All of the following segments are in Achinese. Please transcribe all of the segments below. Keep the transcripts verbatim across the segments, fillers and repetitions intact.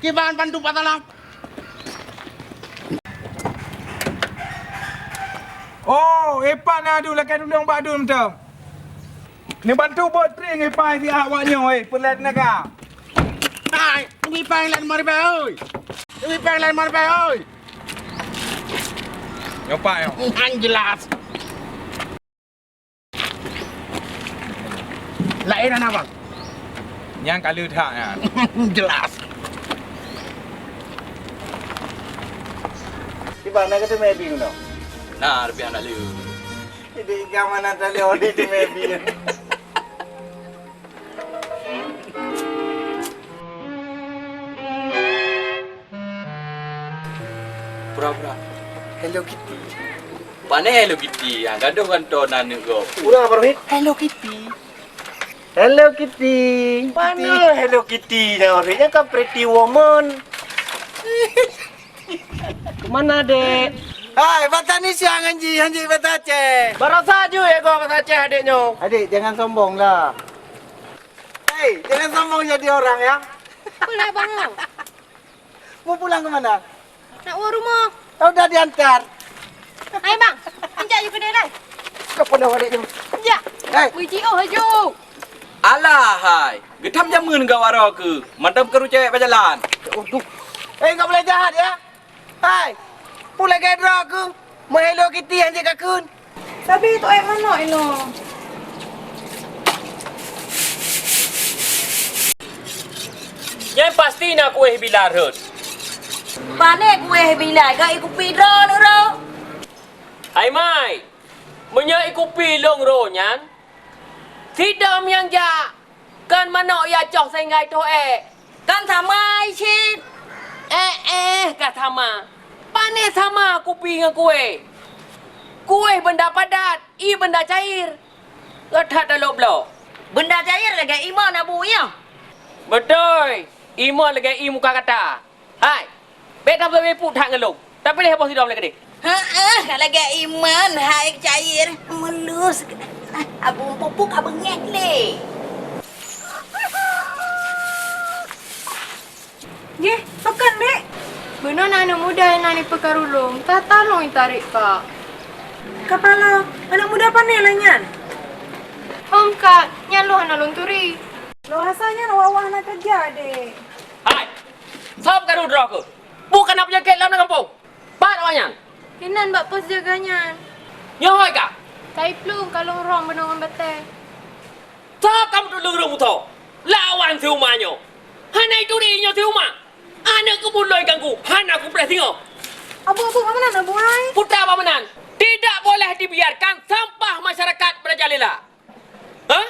Kiban bantu Pak Salam. Oh, eh, Pak na adu lakée tulông bak dum tu. Neubantu buet trieng ipai siat awak nyoe, eh, peureulée teunaga. Hai, tunggu ipai lén maribée, oi. Tunggu ipai lén maribée, oi. Nyoe, Pak, nyoe. Nyan jelas. Laén hana, Bang? Nyang ka leuet that nyan. Jelas. Di mana kata Mebi keunoe? Nah, rupiah nak leuet. Jadi, ikan mana tadi oli tu Mebi? Pura-pura. Hello Kitty. Pane Hello Kitty? Nyang gadoh kantô na aneuk gob. Urang apa, Rohit? Hello Kitty. Hello Kitty. Mana Hello Kitty na, Rohit? Nyang kan Pretty Woman. Kemana, Dek? Hai, bata Indonesia ngan ji, ngan ji bata Aceh. Barasa ju ya kau bata Aceh adek nyoe. Adik, jangan sombong lah. Hei, jangan sombong jadi orang ya. Apalah, Bang, kau? Mau pulang ke mana? Nak ke rumah. Kau udah diantar. Hai, Bang. Injak ju keudeh lai. Kau pernah balik tu. Injak. Hei. Wiji oh haju. Alah, hai. Geutam jameun gawaro keu. Mantap keuru cewek bajalan. Aduh. Eh, enggak boleh jahat ya. Hai. Pulai gae droe keu. Meuhelo Kitty hanjeuet kakheun. Sabe tu ayat manok inoe. Nyan pasti na kueh bila rhot. Pane kueh bila, gak ikupi droe nuro. Hai mai, meunyoe ikupi lôn ro nyan, sidom nyang jak. Kan manok ya coh sehingga itoh ék. Kan sama cit. Eh, eh, ka sama. Pane sama kupi ngon kueh. Kueh benda padat, ie benda cair. Gata talok bloe. Benda cair lagèe imo na bu nyoe. Beutôi, imo lagèe ie muka gata. Hai, bèk tapeubeuet that ngon lôn. Tapiléh boh sidroe lé keudeh. Heeh, ka lagèe iman hai cair. Mulus. Abu pupuk ka beungèh lé. Geh, tokan, Dek. Bunoe na aneuk muda nyang na di peukaru lôn, ka talong jitarek, Kak. Kapala, aneuk muda pane lagèe nyan? Hom, Kak, nyan lôn hana lôn turi. Lôn rasa nyan awak-awak hana keureuja, Dek. Hai! Soe peukaru droe keuh? Bôh kana peunyakét lam gampông! Pat awaknyan? Inan bak pos jaga nyan. Nyoe hôi ka? Kai plueng ka lôn rhom bunoe ngon batèe. Soe ka meutulông ureueng beusoe? Lawan si Uma nyoe! Hana ituri nyoe si Uma! Aneuk keumun lôn ganggu, hana kupreh singoh! Abu, abu, bak meunan, abu hai? Putra bak meunan, tidak boleh dibiarkan sampah masyarakat merajalela! Hah?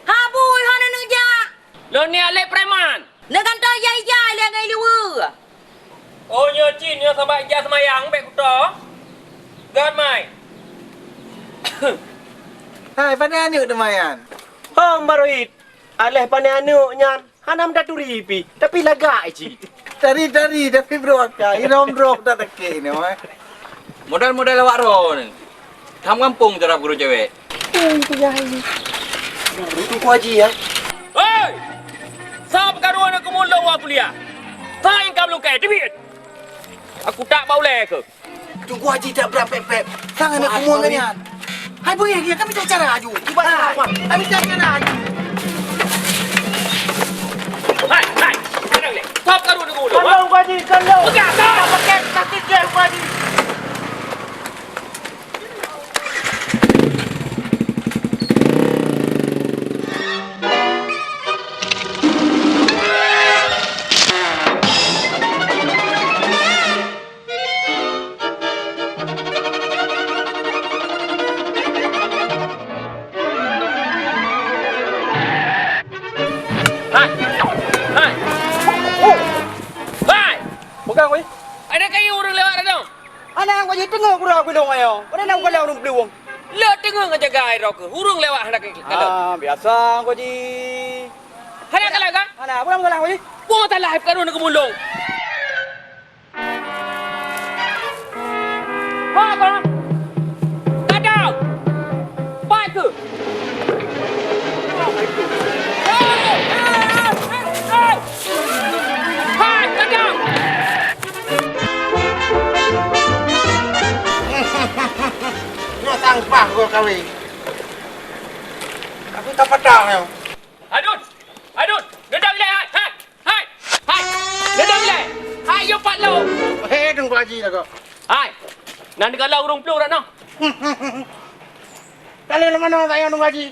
Hah, bui, hana neujak. Lôn ni alek preman. Neukantô ija-ija lé ngon ileue. Oh, nyoe cit, nyoe sabat ija seumayang, bèk kuto. Gét mai. Hai, pane aneuk teuma nyan? Hom, Barohit. Aléh pane aneuk nyan. Hana meutaturi pih, tapi lagak cit. Tari-tari, tapi bro aka, irong droe tak teke ni, weh. Modal-modal awak droe ni. Tham gampông cara guru cewek. Oh, itu jahil. Tunggu Haji ya. Hei! Sab karu aneuk keumulong wa kuliah. Sa ingkam lungkai, teubiet. Aku tak bak ulèe keuh. Teungku Haji tak brat pép-pép. Sang aneuk keumun nyan. Hai beungèh dia, kami tak cara aju. Hai, kami tak cara aju. Hai, hai. Tenang deh. Sab karu dulu. Tolong, Teungku Haji, tolong. Pegang, tolong. Pakai kaki dia, Teungku Haji. Hai! Hai! Hai! Pegang weh! Ada kayu ureueng lewat dah dong. Anak kau jadi tengok kurang aku dong ayo. Pada nak kalau ureueng peluang. Leuet teungeut ngon jaga droe keuh, ureueng lewat hana kalon. Ah, biasa kau ji. Hana kalon kan? Hana, apa masalah kau ji? Apa masalah hai peukaru aneuk keumulong? Ha, kau. Gadang. Pai keuh. Hei, hei, hei, hei, hei. Bah, gua kawin. Tapi tak patah, ya. Adun! Adun! Deunang ilèe, hai! Hai! Hai! Hai! Deunang ilèe! Hai, yue pat lôn! Hei, Teungku Haji dah kok. Hai! Na neukalon ureueng plueng rot noe? Kalon lam manoe, tanyong Teungku Haji.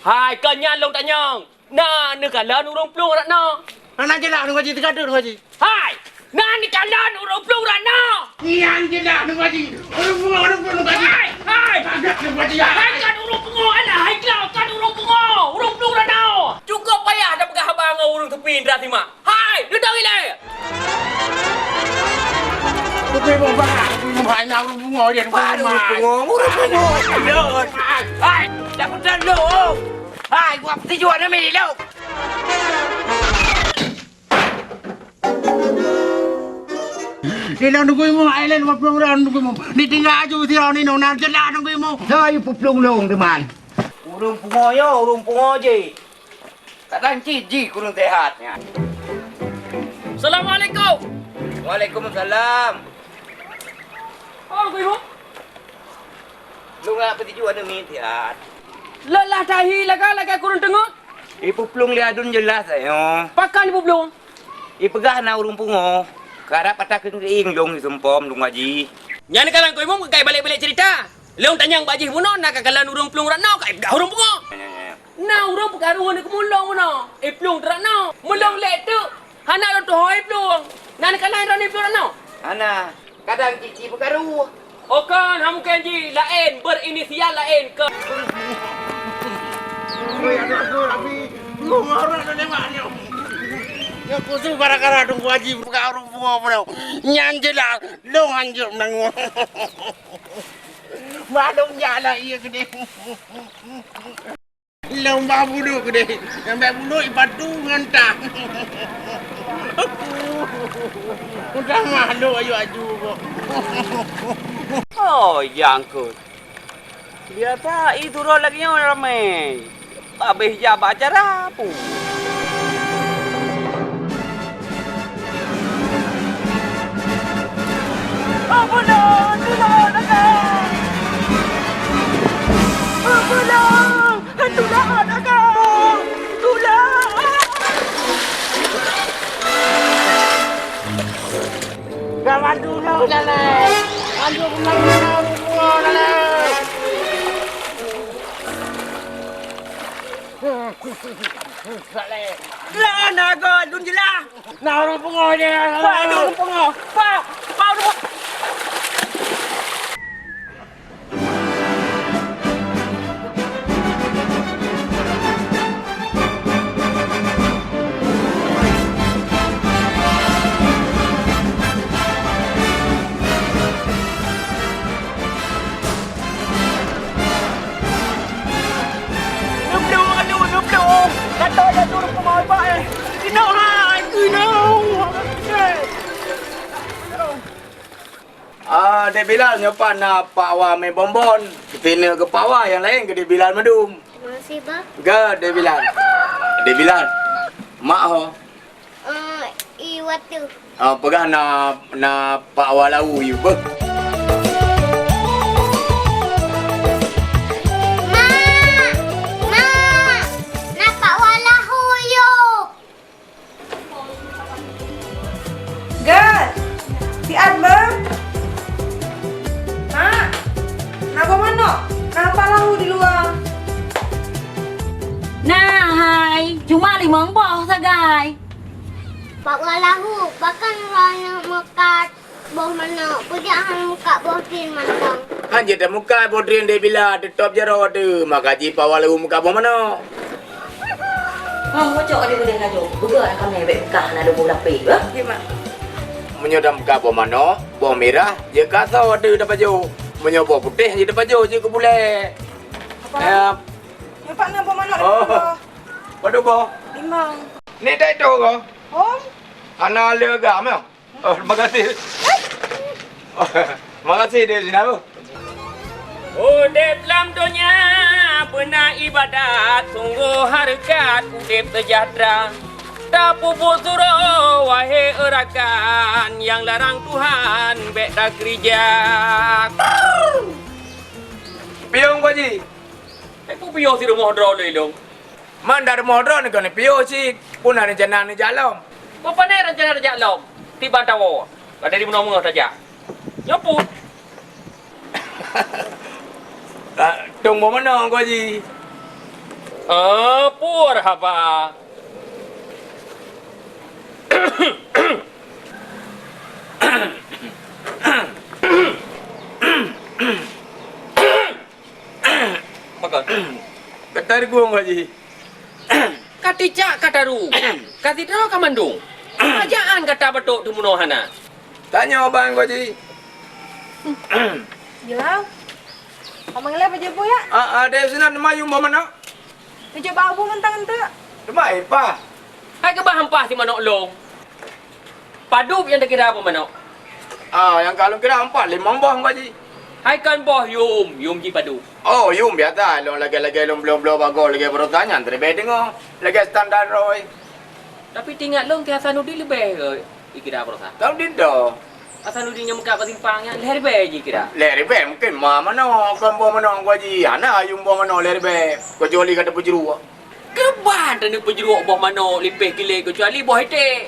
Hai, kon nyan lôn tanyong. Na neukalon ureueng plueng rot noe? Hana jeulaih Teungku Haji, teuka teuk Teungku Haji. Hai! Na neukalon ureueng plueng rot noe? Nyan jeulaih Teungku Haji. Ureueng pungo, ureueng plueng Teungku Haji. Hai! Hai! Agak Teungku Haji, hai! Hai, kon ureueng pungo, alah, hai, kon ureueng pungo. Ureueng plueng rot noe. Cukôp payah tapeugah haba ngon ureueng seupi indra simak. Hai! Deunang ilèe! Tapi mau bahas, mau hanya ureueng pungo dia, ureueng pungo. Ureueng pungo, ureueng pungo. Hai! Dah beutôi lôn. Hai, gua peutujuan nami lôn. Di dalam nunggu imu, ai lain lima puluh orang nunggu imu. Ditinggal aju sira ni nong nan jelah nunggu imu. Hai, peuplong long teman. Ureueng pungo yo, ureueng pungo je. Kadang cit ji kureueng sehat nyan. Assalamualaikum. Waalaikumsalam. Oh, Guru. Lôn ngak peutuju aneuk miet siat. Lelah tahi lagak-lagak kureueng teungeut. Ipeuplong lé adun jeulaih sayoe. Pakon ipeuplong? Ipeugah na ureueng pungo. Karab patah keuieng lôn iseumpom lôn ngaji. Nyan ka lam kuimum kai balek-balek cerita. Lôn tanyong bak jih bunoe na ka kalon ureueng plueng rot noe ka ipeugah ureueng pungo. Ya, ya, ya. Na ureueng peukaru ngon keumeulong bunoe, iplueng teurot noe. Meulong lé teuk, hana lôn tuho iplueng. Na neukalon droeneuh iplueng rot noe? Hana, kadang cit-cit peukaru. Oh kon, hana mungken jih, laén, berinisial laén, kon. Oi, aduh, aduh, Abi. Lu marah tu nembak dia. Ya, khusus gara-gara Teungku Haji buka ureueng pungo bunoe. Nyan jeulaih, lôn hanjeuet meunanggong. Maklum jalan iya gede. Lôn ba buluk deh. Nyang bèk buluk ipatu ngon tah. Udah mahluk ayu aju kok. Oh, jangkut. Biasa i turun lagi nyoe ramai. Habis jak bak acara pun. Ampun, tulak aneuk! Ampun, tulak aneuk! Tulak! Gawat dulu, Saleh! Lanjut kembali ke rumah, Saleh! Lah, na go, lôn jeulaih. Na ureueng pungo nyan. Pak, na ureueng pungo. Pak, Pak, ureueng pungo. Neubloe, aduh, neubloe. Gata dah turun keunoe, Pak, eh. Keunoe, hai, keunoe. Eh. Ah, Dek Bilal, nyoe pat na Pak Wa mé bonbon. Sipineu keu Pak Wa, nyang laén keu Dek Bilal mandum. Makasih, Bah. Ga, Dek Bilal. Dek Bilal. Mak ho. Eh, i watèe. Ah, peugah na, na Pak Walau yue beuh. Mak! Mak! Na Pak Walau yue. Gat! Siat beuh! Mak! Na boh manok? Na Pak Lahu di luwa? Na hai, cuma limong boh sagai. Pak Walau, pakon droeneuh meukat boh manok, peue jak han meukat boh drien mantong? Han jeuet tameukat boh drien Dek Bilal, teutôb jaroe teuh, maka jih Pak Walau meukat boh manok. Hah, bocok ada geude laju. Beuga akan meh bèk beukah na lubôh lapéh, beuh? Meunyoe tameukat boh manok, boh mirah, jeuet keu asoe teuh tapajoh. Meunyoe boh putéh, jeuet tapajoh, jeuet keu bulèe. Apa? Ya. Nampak na boh manok. Oh. Padum boh? Limong. Ni tai tu ko? Hom. Hana le agam ya? Oh, terima kasih. Oh, terima kasih deh, Zina. Udép lam donya beuna ibadat, sunggoh hareukat udép seujahteura. Tapeubuet surôh, wahé e rakan, nyang larang Tuhan bèk takeurija. Pi Haji. Eh, peue piôh si rumoh droe lé lôn? Man dak rumoh droe ni kon piôh cit, peue na rencana neujak lom? Peue pane rencana neujak lom? Tiban tawoe, ka dari bunoe meungoh tajak. Nyoe peue? Ah, tông boh manok, Teungku Haji. Ah, peue haba? Pakon? Ka tarueng, Teungku Haji. Ka tijak ka taru. Ka sidroe ka mandum. Peue jaan gata batok teumeunoe hana? Tanyoe bang, Teungku Haji. Bilang. Abang Lé baju bu ya? Ah, ah, deh sinan mayum boh manok. Tunjuk bak bu mantong tu. Teuma ipah. Hai keubah ampah si manok lôn. Padub nyang takira boh manok? Ah, nyang ka lôn kira empat, limong boh, Teungku Haji. Hai kon boh yum, yum jih padub. Oh, yum biasa. Lôn lagèe-lagèe lôn bloe-bloe bagoe lagèe baroesa nyan, teuleubeh teungoh. Lagèe standar droe. Tapi teuingat lôn keu Hasanuddin leubeh, eh, ikira baroesa. Hasanuddin dah. Hasanuddin nyang meukat bak simpang nyan, lhèe ribèe jih kira. Lhèe ribèe mungken ma manok, kon boh manok, Teungku Haji. Hana yum boh manok lhèe ribèe, kecuali ka tapeujruek. Keuban taneuk peujruek boh manok lipéh kilé, kecuali boh iték.